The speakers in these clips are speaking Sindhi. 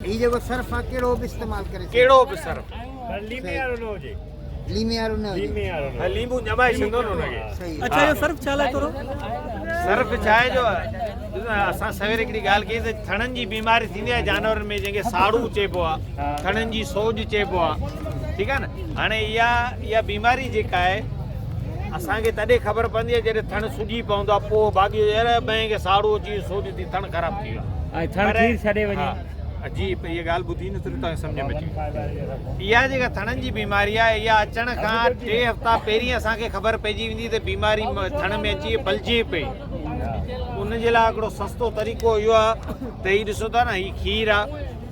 هي جيڪو صرف آ ڪهڙو به استعمال ڪري سگهجي. ڪهڙو به صرف. پر ليمي وارو نه هجي. ليمي وارو نه هجي. ليمي وارو نه. ها ليمو ڄمائي ڇڏيندو نه ان کي. صحيح. اڇا اهو صرف ڇا لاء ٿورو. صرف ڇا آهي جو اسان سوير هڪڙي ڳالهه ڪئي ته ٿڻن جي بيماري ٿيندي آهي جانورن ۾ جنهن کي ساڙو چئبو آهي ٿڻن جي سوڄ چئبو آهي ٺيڪ آهي نه هاڻي اها اها بيماري جيڪا آهي اسان کي تڏهن خبر پوندي آهي جڏهن ٿڻ سڄي پوندو آهي پوء باقي يار ٻئي کي ساڙو اچي ويو سوڄ ٿي ٿڻ خراب ٿي ويو ۽ ٿڻ کير ڇڏي وڃي. ها جي اها ڳالهه ٻڌي نه ته توهان کي سمجهه ۾ اچي ويندي. اها جيڪا ٿڻن جي بيماري آهي اها اچڻ کان ٽي هفتا پهرين اسان کي خبر پئجي ويندي ته بيماري ٿڻ ۾ اچي پلجي پئي. ان جي لاء هڪڙو سستو طريقو اهو آهي ته هي ڏسو ٿا نه هي کير آهي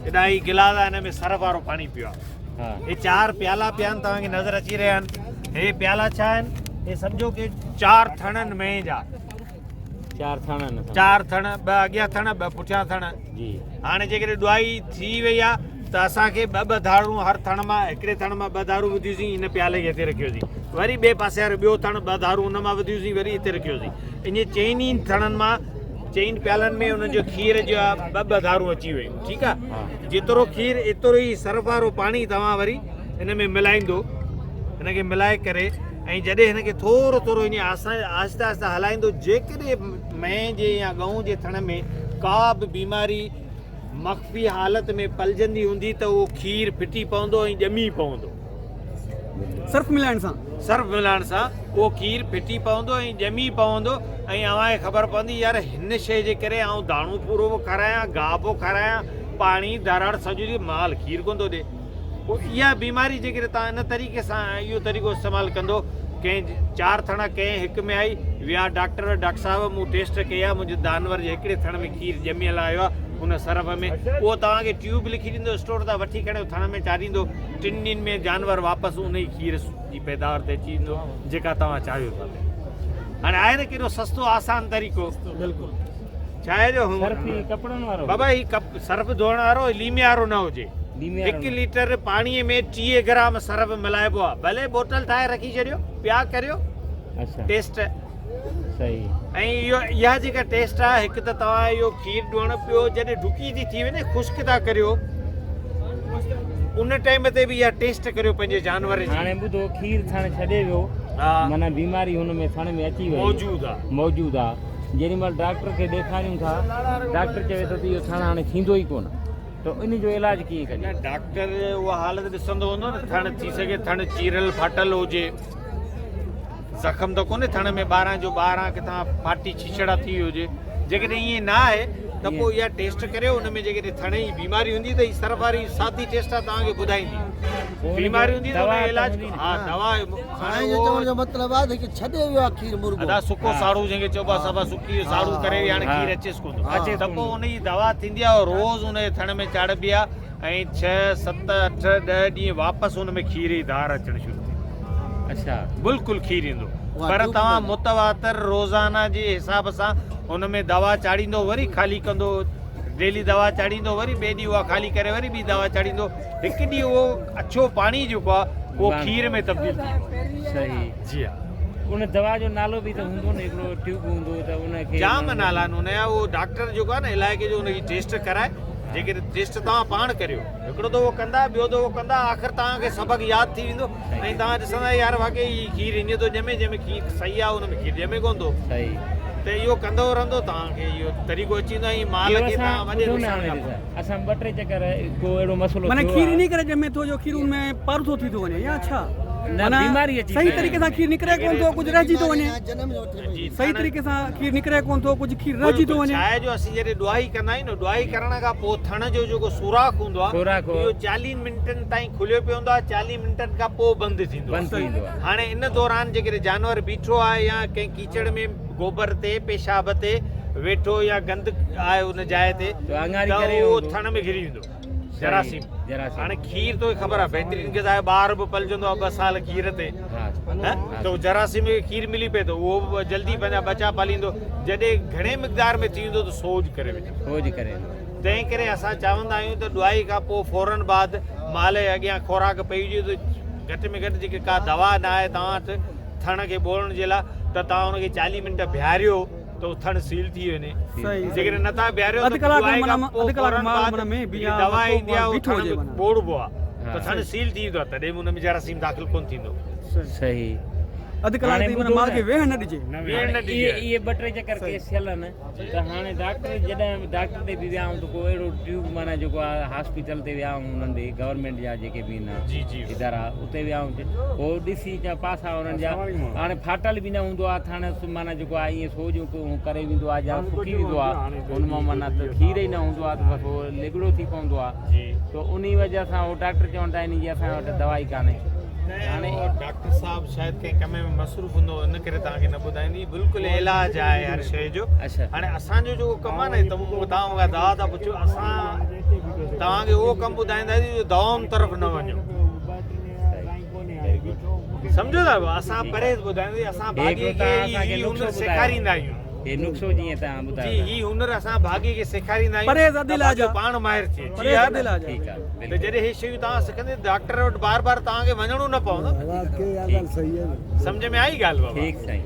هيڏانهن هي گلاس آهي هن ۾ سرف وارو پاڻي پيو آهي. هي چار پيالا پيا آهن توهان کي نظر اچي رهيا آهن. هي پيالا ڇا آهن؟ هي سمجهو ڪي چار ٿڻن مينهن جا. چار ٿڻ آهن. چار ٿڻ، ٻه اڳيان ٿڻ، ٻه پٺيان ٿڻ. جي. هاڻي جيڪڏهن ڏوائي ٿي وئي آ ته اسان کي ٻه ٻه ڌارون هر ٿڻ مان هڪڙي ٿڻ مان ٻه ڌارون وڌيوسين هن پيالي کي هتي رکيوسين وري ٻئي پاسي وارو ٻيو ٿڻ ٻه ڌارون ان مان وڌيوسين وري هتي رکيوسين ائين چئن ئي ٿڻن مان چئن پيالن ۾ انهن جو کير جو ٻه ٻه ڌارون اچي ويون ٺيڪ آ جيترو کير ايترو ئي سرف وارو پاڻي توهان وري ان ۾ ملائيندو هن کي ملائي ڪري ۽ جڏهن هن کي ٿورو ٿورو ائين آهستي آهستي هلائيندو جيڪڏهن مينهن جي يا ڳئون جي ٿڻ ۾ ڪا به بيماري مخفي حالت ۾ پلجندي هوندي ته اهو کير ڦٽي پوندو ۽ ڄمي پوندو. سرف ملائڻ سان. سرف ملائڻ سان اهو کير ڦٽي پوندو ۽ ڄمي پوندو ۽ اوهان کي خبر پوندي يار هن شيء جي ڪري آئون داڻو پورو پيو کارايان، گاهه پيو کارايان، پاڻي ڌراڙ سڄو ڏينهن مال کير ڪونه ٿو ڏي. پوء اها بيماري جيڪڏهن توهان ان طريقي سان اهو طريقو استعمال ڪندو ڪنهن چار ٿڻ ڪنهن هڪ ۾ آئي ويا ڊاڪٽر وٽ ڊاڪٽر صاحب مون ٽيسٽ ڪئي آهي منهنجي جانور جي هڪڙي ٿڻ ۾ کير ڄميل آيو آهي ان سرف ۾ اهو توهان کي ٽيوب لکي ڏيندو اسٽور تان وٺي کڻي ٿڻ ۾ چاڙهيندو ٽن ڏينهن ۾ جانور واپس ان ئي کير جي پيداوار تي اچي ويندو جيڪا توهان چاهيو ٿا پيا هاڻي آهي نه ڪيڏو سستو آسان طريقو بلڪل ڇا آهي جو سرف هي ڪپڙن وارو بابا هي سرف ڌوئڻ وارو ليمي وارو نه هجي هڪ ليٽر پاڻي ۾ 30 گرام سرف ملائبو آهي ڀلي بوتل ٺاهي رکي ڇڏيو پيا ڪريو ٽيسٽ صحيح ۽ اهو اها جيڪا ٽيسٽ آهي هڪ ته توهان اهو کير ڏوڻ پيو جڏهن ڍڪي ٿي ٿي وڃي خشڪ ٿا ڪريو ان ٽائيم تي به اها ٽيسٽ ڪريو پنهنجي جانور جي هاڻي ٻڌو کير ٿڻ ڇڏي ويو معنيٰ بيماري هن ۾ ٿڻ ۾ اچي وئي موجود آهي موجود آهي جيڏي مهل ڊاڪٽر کي ڏيکاريون ٿا، ڊاڪٽر چوي ٿو ته اهو ٿڻ هاڻي ٿيندو ئي ڪونه ته ان جو علاج ڪيئن ڪجي؟ نه ڊاڪٽر اها حالت ڏسندو هوندو نه ٿڻ ٿي سگهي ٿڻ چيريل ڦاٽل هجي زخم ته ڪونهي ٿڻ ۾ ٻاهران جو ٻاهران ڪٿان ڦاٽي ڇڇڙا ٿي وئي هجي جيڪڏهن ائين نه آهي ته پوء اها ٽيسٽ ڪريو ان ۾ جيڪڏهن ٿڻ جي بيماري هوندي ته هي سرف واري سادي ٽيسٽ آهي توهان کي ٻڌائيندي بيماري هوندي ته ان جو علاج ها دوا سائين جو چوڻ جو مطلب آهي ته هڪ ڇڏي ويو آهي کير مرغو. ادا سڪو ساڙو جنهن کي چئبو آهي صفا سڪي ويو ساڙو ڪري ويو هاڻي کير اچيس ڪونه ٿو ته پوء ان جي دوا ٿيندي آهي روز ان جي ٿڻ ۾ چاڙهبي آهي ۽ ڇهه ست اٺ ڏهه ڏينهن واپس ان ۾ کير جي ڌار اچڻ شروع ٿيندي اڇا بلڪل کير ايندو پر توهان متواتر روزانه جي حساب سان ان ۾ دوا چاڙهيندو وري خالي ڪندو ڊيلي دوا چاڙهيندو وري ٻئي ڏينهن اها خالي ڪري وري ٻي دوا چاڙهيندو هڪ ڏينهن اهو اڇو پاڻي جيڪو آهي اهو کير ۾ تبديل ٿي ويندو. صحيح. جي ها. ان دوا جو نالو به ته هوندو نه هڪڙو ٽيوب هوندو ته ان کي جام نالا آهن ان جا اهو ڊاڪٽر جيڪو آهي نه علائقي جو ان جي ٽيسٽ ڪرائي جيڪڏهن ٽيسٽ توهان پاڻ ڪريو هڪڙو دفعو ڪندا ٻيو دفعو ڪندا آخر توهان کي سبق ياد ٿي ويندو ۽ توهان ڏسندا يار واقعي هي کير ائين ٿو ڄمي جنهن ۾ کير صحيح آهي ان ۾ کير ڄمي ڪونه ٿو. صحيح. ته اهو ڪندو رهندو توهان کي اهو طريقو اچي ويندو ۽ مال اهو کي اسان توهان وڏي ٻڌو نه نقصان هاڻي کان ڏس اسان ٻه ٽي چڪر ڪو اهڙو مسئلو معنيٰ ٿيو کير آ. انهي ڪري ڄمي ٿو جو کير ان ۾ پاروٿو ٿي ٿو وڃي يا ڇا؟ نه معنيٰ بيماري اچي صحيح ٿي طريقي سان کير نڪري ڪونه ٿو ڪجهه رهجي ٿو وڃي. جي صحيح ٿڻ طريقي سان کير نڪري ڪونه ٿو ڪجهه کير رهجي ٿو بلڪل وڃي. ڇا آهي جو اسين جڏهن ڏوهائي ڪندا آهيون نه ڏوهائي ڪرڻ کان پوء ٿڻ جو جيڪو سوراخ هوندو آهي سوراخ اهو چاليهن منٽن تائين کليو پيو هوندو آهي چاليهن منٽن کان پوء بند ٿيندو بند آهي ٿيندو آهي. هاڻي ان دوران جيڪڏهن جانور بيٺو آهي يا ڪنهن ڪيچڙ ۾ گوبر تي پيشاب تي ويٺو يا گند آهي ان جاء تي ته اڱاري ته ڪري اهو هوندو. ٿڻ ۾ گهري ويندو جراثيم جراثيم. هاڻي کير توکي خبر آهي بهترين غذا آهي ٻار به پلجندو آهي ٻه سال کير تي ها ها ته اهو جراثيم کي کير ملي پئي ٿو اهو به جلدي پنهنجا ٻچا پاليندو جڏهن گهڻي مقدار ۾ ٿي ويندو ته سوڄ ڪري وجهندو سوڄ ڪري ويندو. تنهن ڪري اسان چوندا آهيون ته ڏوهائي کان پوء فورن بعد مال جي اڳيان خوراڪ پئي هجي ته گهٽ ۾ گهٽ جيڪي ڪا دوا نه آهي توهان وٽ ٿڻ کي ٻوڙڻ جي لاء ته توهان ان کي چاليهه منٽ بيهاريو. ته اهو ٿڻ سيل ٿي وڃي. صحيح. جيڪڏهن نه ٿا بيهاريو اڌ ته ڪلاڪ دعائي معنيٰ کان پوء اڌ ڪلاڪ فوراً مال بعد معنيٰ ۾ هڪڙي بيهان دوا پوء ايندي آهي اهو بيٺو ٿڻ هجي به معنيٰ. ٻوڙبو آهي ته ها. ٿڻ سيل ٿي ويندو آهي تڏهن به ان ۾ جراثيم داخل ڪونه ٿيندو. صحيح. اڌ ڪلاڪ هاڻي تائين معنيٰ ٻڌو مال نه. کي ويهڻ نه ڏجي. ويهڻ نه ڏجي. اهي اهي ٻه ٽي چڪر ڪيس ٿيل آهن ته هاڻي ڊاڪٽر جڏهن به ڊاڪٽر ڏي به ويا آهيون ته ڪو اهڙو ٽيوب معنيٰ جيڪو آهي هاسپيٽل تي ويا آهيون انهن ڏي گورنمينٽ جا جيڪي به آهن جي جي ادارا اتي ويا آهيون هو ڏسي چا پاسا انهن جا هاڻي ڦاٽل به نه هوندو آهي ٿڻ معنيٰ جيڪو آهي ائين سوڄ ڪري ويندو آهي يا سڪي ويندو آهي ان مان معنيٰ ته کير ئي نه هوندو آهي ته بس هو لڳڙو ٿي پوندو آهي جي تو انهي وجه سان هو ڊاڪٽر چون ٿا انهي جي اسان وٽ دوائي ڪانهي. هاڻي ڊاڪٽر صاحب شايد ڪنهن ڪم ۾ مصروف هوندو ان ڪري توهان کي نه ٻڌائيندي بلڪل علاج آهي هر شيء جو هاڻي اسان جو جيڪو ڪم آهي نه توهان مون کان دوا ٿا پڇو اسان توهان کي اهو ڪم ٻڌائينداسين جو دوائن طرف نه وڃو سمجهو ٿا اسان پرهيز ٻڌائينداسين اسان ڀاڳي کي هي هنر سيکاريندا آهيون هي نقصو جيئن توهان ٻڌايو جي هي هنر اسان ڀاڳي کي سيکاريندا آهيون پرهيز اڌ علاج آ پاڻ ماهر ٿئي جي پرهيز ها اڌ علاج آ ٺيڪ آ ته جڏهن هي شيون توهان سکندي ڊاڪٽر وٽ بار بار توهان کي وڃڻو نه پوندو واقعي اها ڳالهه صحيح آهي سمجهه ۾ آئي ڳالهه بابا ٺيڪ سائين.